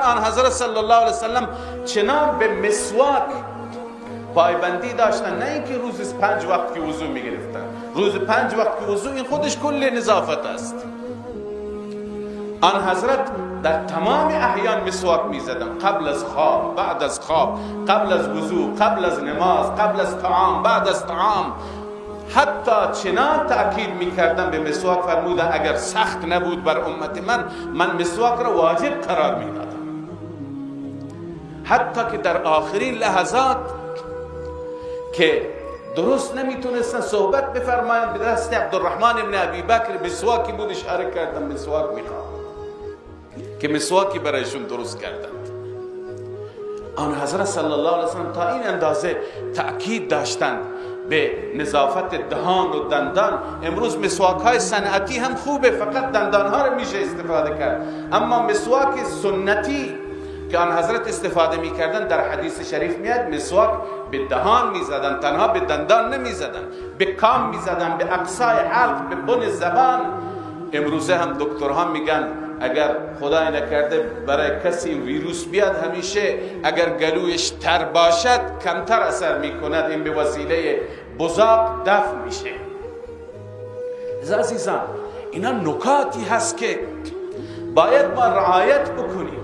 آن حضرت صلی الله علیه وسلم چنان به مسواک پایبندی داشتن، نه اینکه روز 5 وقت که وضو میگرفتن. روز 5 وقت که وضو، این خودش کل نظافت است. آن حضرت در تمام احیان مسواک میزدن، قبل از خواب، بعد از خواب، قبل از وضو، قبل از نماز، قبل از طعام، بعد از طعام. حتی چنان تأکید میکردن به مسواک، فرمودن اگر سخت نبود بر امت من، من مسواک را واجب قرار میدادم. حتی که در آخرین لحظات که درست نمیتونستن صحبت بفرمایند، به دست عبدالرحمن ابن ابی بکر مسواکی بود، اشاره کردن مسواک میخوام، که مسواکی برایشون درست کردند. آن حضرت صلی الله علیه وسلم تا این اندازه تأکید داشتند به نظافت دهان و دندان. امروز مسواک های صنعتی هم خوبه، فقط دندان ها رو میشه استفاده کرد، اما مسواک سنتی که آن حضرت استفاده میکردن، در حدیث شریف میاد مسواک به دهان میزدن، تنها به دندان نمیزدن، به کام میزدن، به اقصای حلق، به بن زبان. امروزه هم دکترها میگن اگر خدای نکرده برای کسی ویروس بیاد، همیشه اگر گلویش تر باشد کمتر اثر میکند، این به وسیله بزاق دفع میشه. عزیزان، اینا نکاتی هست که باید ما رعایت بکنیم.